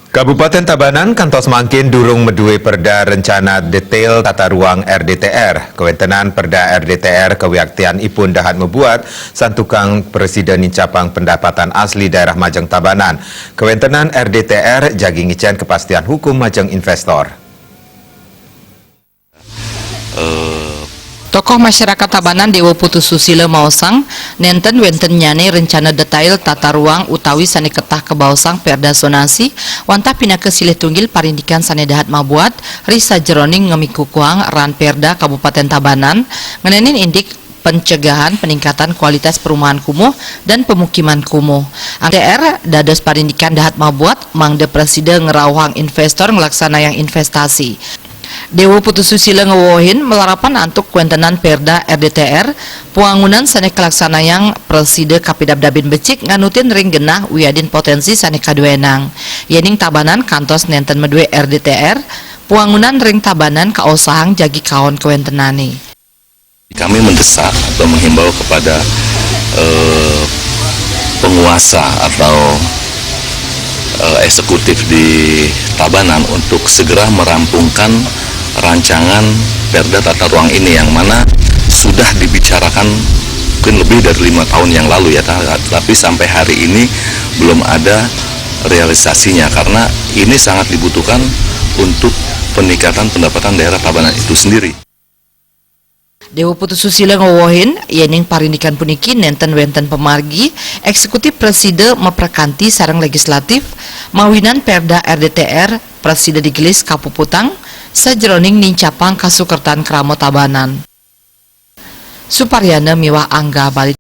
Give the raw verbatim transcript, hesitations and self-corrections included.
Kabupaten Tabanan kantos mangkin durung madué perda rencana detail tata ruang R D T R. Kawéntenan perda R D T R kawiaktianipun dahat mabuat santukan prasida nincapang pendapatan asli daerah majeng Tabanan. Kawéntenan R D T R jagi ngicén kepastian hukum majeng investor. Tokoh masyarakat Tabanan Déwa Putu Susila maosang, nénten wéntennyané rencana detail tata ruang utawi sané ketah kabaosang perda zonasi, wantah pinaka silih tunggil parindikan sané dahat mabuat ri sajeroning ngamikukuhang ran perda Kabupatén Tabanan, ngenénin indik pencegahan peningkatan kualitas perumahan kumuh dan pemukiman kumuh. Ang T R dados parindikan dahat mabuat mangda prasida ngrauhang investor nglaksanayang investasi. Déwa Putu Susila ngewehin malarapan antuk kawéntenan perda R D T R, pawangunan sané kalaksanayang prasida kapidabdabin becik nganutin ring genah wiadin potensi sané kaduénang. Yéning Tabanan kantos nénten madué R D T R, pawangunan ring Tabanan kaosahang jagi kaon kawéntenané. Kami mendesak atau menghimbau kepada eh, penguasa atau eh, eksekutif di Tabanan untuk segera merampungkan rancangan perda tata ruang ini yang mana sudah dibicarakan mungkin lebih dari lima tahun yang lalu ya, ta- tapi sampai hari ini belum ada realisasinya karena ini sangat dibutuhkan untuk peningkatan pendapatan daerah Tabanan itu sendiri. Déwa Putu Susila ngewehin, yéning parindikan puniki nénten wénten pamargi, eksekutif prasida maprakanti sareng legislatif, mawinan perda R D T R prasida digelis kapuputang, sajeroning nincapang kasukertan krama Tabanan. Suparyana miwah Angga Bali.